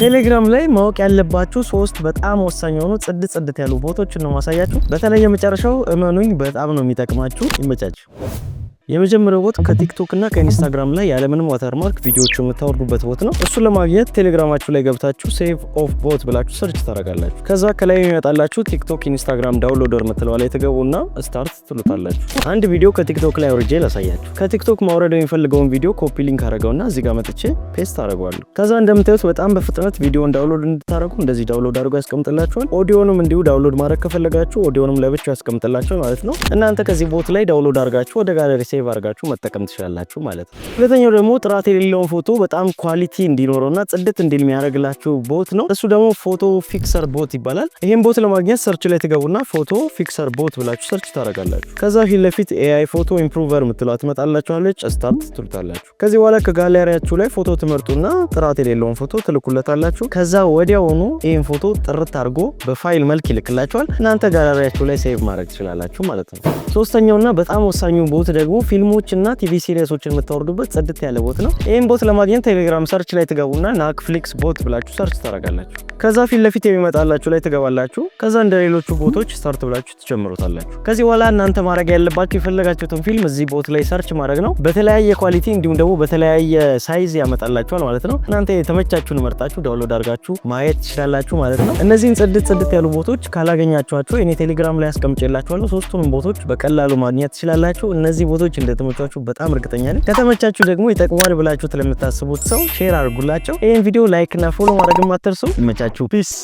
ቴሌግራም ላይ ማወቅ ያለባችሁ ሶስት በጣም ወሳኝ የሆኑ ጽድት ጽድት ያሉ bot ኦችን ነው ማሳያችሁ። በተለይ የመጨረሻው እመኑኝ በጣም ነው የሚጠቅማችሁ። ይመቻችሁ። የመጀመሪያው bot ከቲክቶክ እና ከኢንስታግራም ላይ ያለምንም watermark ቪዲዮዎቹ የምታወርዱበት bot ነው። እሱን ለማግኘት ቴሌግራማችሁ ላይ ገብታችሁ "save off bot" ብላችሁ search ታደርጋላችሁ። ከዛ ከላይ የሚመጣላችሁ "ቲክቶክ ኢንስታግራም downloader" የምትለዋ ላይ ትገቡና start ትሉታላችሁ። አንድ ቪዲዮ ከቲክቶክ ላይ አውርጄ ላሳያችሁ። ከቲክቶክ ማውረድ የሚፈልገውን ቪዲዮ copy link አደረገውና እዚህ ጋር መጥቼ paste አደርገዋለሁ። ከዛ እንደምታዩት በጣም በፍጥነት ቪዲዮን download እንድታደርጉ እንደዚህ download አድርጎ ያስቀምጥላችኋል። ኦዲዮንም እንዲሁ download ማድረግ ከፈለጋችሁ ኦዲዮንም ለብቻው ያስቀምጥላችኋል ማለት ነው። እናንተ ከዚህ bot ላይ download አድርጋችሁ ወደ gallery save አድርጋችሁ መጠቀም ትችላላችሁ ማለት ነው። ሁለተኛው ደግሞ ጥራት የሌለውን ፎቶ በጣም quality እንዲኖረውና ጽድት እንዲል የሚያደርግላችሁ bot ነው። እሱ ደግሞ Photo Fixer bot ይባላል። ይህም bot ለማግኘት search ላይ ትገቡና "photo fixer bot" ብላችሁ search ታደርጋላችሁ። ከዛ ፊት ለፊት "AI photo improver" የምትለዋ ትመጣላችኋለች። Start ትሉታላችሁ። ከዚህ በኋላ ከጋለሪያችሁ ላይ ፎቶ ትመርጡና ጥራት የሌለውን ፎቶ ትልኩለታላችሁ። ከዛ ወዲያውኑ ይህን ፎቶ ጥርት አድርጎ በፋይል መልክ ይልክላችኋል። እናንተ ጋለሪያችሁ ላይ save ማድረግ ትችላላችሁ ማለት ነው። ሶስተኛውና በጣም ወሳኙ bot ደግሞ ፊልሞች እና TV series ኦችን የምታወርዱበት ጽድት ያለ bot ነው። ይህን bot ለማግኘት ቴሌግራም search ላይ ትገቡና "Nakflix bot" ብላችሁ search ታደርጋላችሁ። ከዛ ፊት ለፊት የሚመጣላችሁ ላይ ትገባላችሁ። ከዛ እንደ ሌሎቹ bot ኦች start ብላችሁ ትጀምሩታላችሁ። ከዚህ በኋላ እናንተ ማድረግ ያለባችሁ የፈለጋችሁትን ፊልም እዚህ bot ላይ search ማድረግ ነው። በተለያየ quality እንዲሁም ደግሞ በተለያየ size ያመጣላችኋል ማለት ነው። እናንተ የተመቻችሁን መርጣችሁ download አድርጋችሁ ማየት ትችላላችሁ ማለት ነው። እነዚህን ጽድት ጽድት ያሉ bot ኦች ካላገኛችኋቸው እኔ ቴሌግራም ላይ አስቀምጬላችኋለሁ። ሶስቱንም bot ኦች በቀላሉ ማግኘት ትችላላችሁ። እነዚህ bot ኦች እንደተመቿችሁ በጣም እርግጠኛ ነኝ። ከተመቻችሁ ደግሞ ይጠቅመዋል ብላችሁ ለምታስቡት ሰው share አድርጉላቸው። ይህን ቪዲዮ like እና follow ማድረግም አትርሱ። ይመቻችሁ። Peace.